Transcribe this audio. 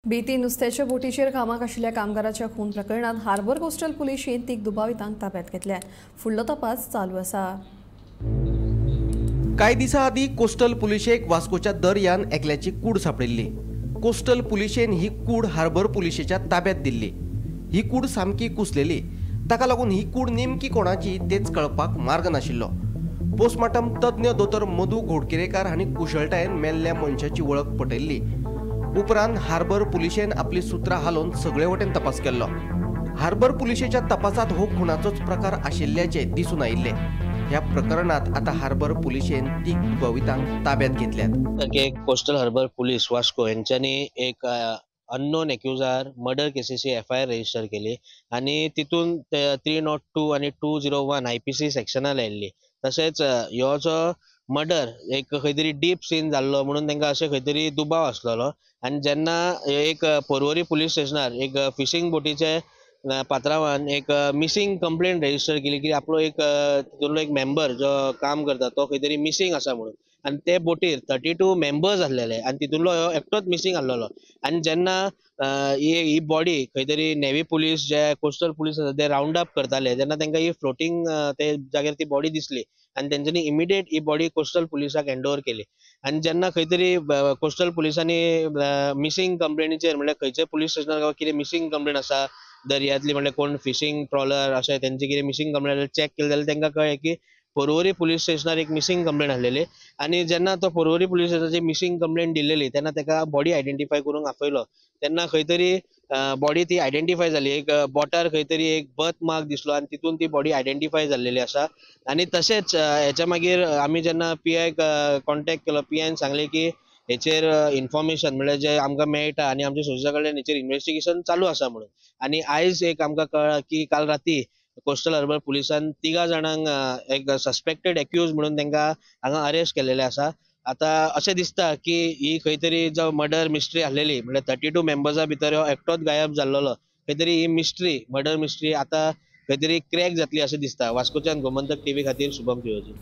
बेती नुस्त्याच्या बोटीचेर कामाक आशिल्ल्या कामगाराच्या खून प्रकरणात हार्बर कोस्टल पुलिशेन 3 दुबावितांक ताब्यात घेतल्यात. फुडलो तपास चालू आसा. कांय दिसां आदीं कोस्टल पुलिशेक वास्कोच्या दर्यान एकल्याची कूड सांपडिल्ली. कोस्टल पुलिशेन ही कूड हार्बर पुलिशेच्या ताब्यात दिल्ली. ही कूड सामकी कुसलेली. ताका लागून ही कूड नेमकी कोणाची तेच कळपाक मार्ग नाशिल्लो. पोस्टमार्टम तज्ञ दोतोर मधू घोडकिरेकार हांणी कुशळटायेन मेल्ल्या मनशाची वळख पटयल्ली. उपरांत हार्बर पुलिशेन आपली सुत्रां हालोवन सगळे वटेन तपास केल्लो. हार्बर पुलिशेच्या तपासात हो खुनाचोच प्रकार आशिल्ल्याचें दिसून आयिल्लें. ह्या प्रकरणात आतां हार्बर पुलिशेन 3 दुबावितांक ताब्यात घेतल्यात. एक कोस्टल हार्बर पुलीस वास्को यांच्यानी एक अननोन एक्युजार मर्डर केसीची एफआयआर रजिस्टर केली आनी तितून 302 आनी 201 IPC सेक्शनां लायिल्ली. तशेंच ह्यो जो मर्डर एक खंय तरी डीप सीन जाल्लो म्हणून तांकां अशें खंय तरी दुबाव आसलेलो. आनी जेन्ना एक पर्वरी पुलीस स्टेशनार एक फिशींग बोटीचे पात्रावान एक मिसींग कंप्लेंट रजिस्टर केली की आपलो एक तितूंतलो एक मेंबर जो काम करता तो खंय तरी मिसींग आसा म्हणून. आनी ते बोटीर 32 मेंबर्स आसलेले आनी तितूंतलो ह्यो एकटोच मिसींग आसलेलो. आनी जेन्ना ही बॉडी खंय तरी नेवी पुलीस जे कोस्टल पुलीस आसा ते रावंड अप करताले तेन्ना तांकां ही फ्लोटींग ते जाग्यार ती बॉडी दिसली आनी तेंच्यांनी इमिडिएट ही बॉडी कोस्टल पुलिसाक हँड ओवर केली. आनी जेन्ना खंय तरी कोस्टल पुलिसांनी मिसींग कंप्लेनीचेर म्हणल्यार खंयचे पुलीस स्टेशनार कितें मिसींग कंप्लेन आसा दर्यांतली म्हणल्यार कोण फिशींग ट्रॉलर अशें तेंचे कितें मिसींग कंप्लेन चॅक केले जाल्यार तांकां कळ्ळें की पर्वरी पुलीस स्टेशनार एक मिसींग कंप्लेन आसलेली. आनी जेन्ना तो पर्वरी पुलीस स्टेशनाची मिसींग कंप्लेन दिलेली तेन्ना ताका बॉडी आयडेंटिफाय करूंक आपयलो. तेन्ना खंय तरी बॉडी ती आयडेंटिफाय जाली. एक बोटार खंय तरी एक बर्थ मार्क दिसलो आनी तितून ती बॉडी आयडेंटिफाय जाल्लेली आसा. आनी तशेंच हेच्या मागीर आमी जेन्ना पीआयक कॉन्टेक्ट केलो, पीआयन सांगलें की हेचेर इन्फॉर्मेशन म्हणल्यार जे आमकां मेळटा आनी आमच्या सोर्सा कडल्यान हेचेर इन्वेस्टिगेशन चालू आसा म्हणून. आनी आयज एक आमकां कळ्ळां की काल राती कोस्टल हार्बर पुलिसान 3 जाणांक एक सस्पेक्टेड एक्यूज म्हणून तांकां हांगा अरेस्ट केलेले आसा. आतां अशें दिसता की ही खंय तरी जो मर्डर मिस्ट्री आसलेली म्हणल्यार 32 मेंबर्सा भितर हो एकटोच गायब जाल्लो, खंय तरी ही मिस्ट्री मर्डर मिस्ट्री आतां खंय तरी क्रॅक जातली अशें दिसता. वास्कोच्यान गोमंतक टीव्ही खातीर शुभम फिरोजी.